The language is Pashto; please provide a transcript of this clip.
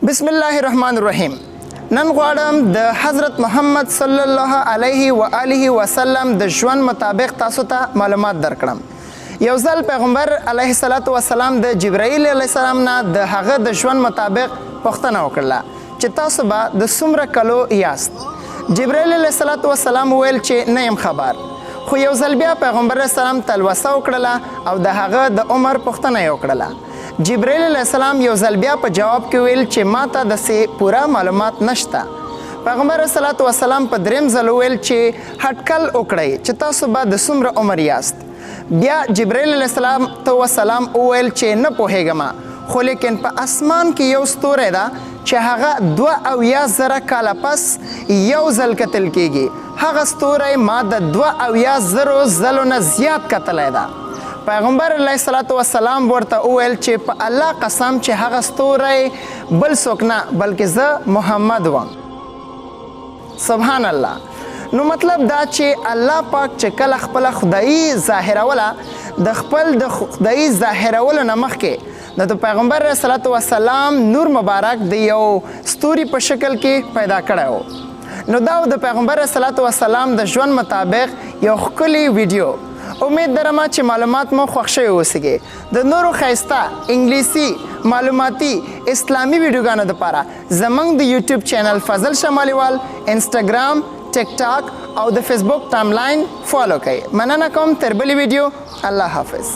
بسم الله الرحمن الرحیم. نن غواړم د حضرت محمد صلی الله علیه و آله وسلم د ژوند مطابق تاسو ته معلومات درکړم. یو ځل پیغمبر علیه الصلاۃ والسلام د جبرائیل علیه السلام نه د هغه د ژوند مطابق پوښتنه وکړه چې تاسو به د څومره کلو یاست. جبرائیل علیه الصلاۃ والسلام وویل چې نه یم خبر. خو یو ځل بیا پیغمبر علیه السلام تلوسه وکړله او د هغه د عمر پوښتنه یې وکړله. جبرائیل علیه السلام یو ځل بیا په جواب کې ویل چې ما ته داسې پوره معلومات نشته. پیغمبر علیه الصلاة والسلام په دریم ځل وویل چې هټکل وکړئ چې تاسو به د څومره عمر یاست. بیا جبرائیل علیه السلام ته والسلام وویل چې نه پوهېږم، خو لیکن په اسمان کې یو ستوری ده چې هغه 72,000 کاله پس یو ځل کتل کېږي. هغه ستوری ما د 72,000 ځلو نه زیات کتلی ده. پیغمبر علیه الصلاة والسلام ورته وویل چې په الله قسم چې هغه ستوری بل څوک نه بلکې زه محمد وم. سبحان الله. نو مطلب دا چې الله پاک چې کله خپله خدایي ظاهروله، د خپل د خدایي ظاهرولو نه مخکې نو د پیغمبر علیه الصلاة والسلام نور مبارک د یو ستوري په شکل کې پیدا کړی و. نو دا د پیغمبر علیه الصلاة والسلام د ژوند مطابق یو ښکلی ویډیو. امید درم چې معلومات مو خوښ شوي اوسیږي. د نورو ښایسته انګلیسي معلوماتي اسلامي ویډیوګانو دپاره زموږ د یوټیوب چینل فضل شمالیوال، انسټاګرام، ټیک ټاک او د فیسبوک ټایملاین follow کړئ. مننه کوم، تر بلې ویډیو، الله حافظ.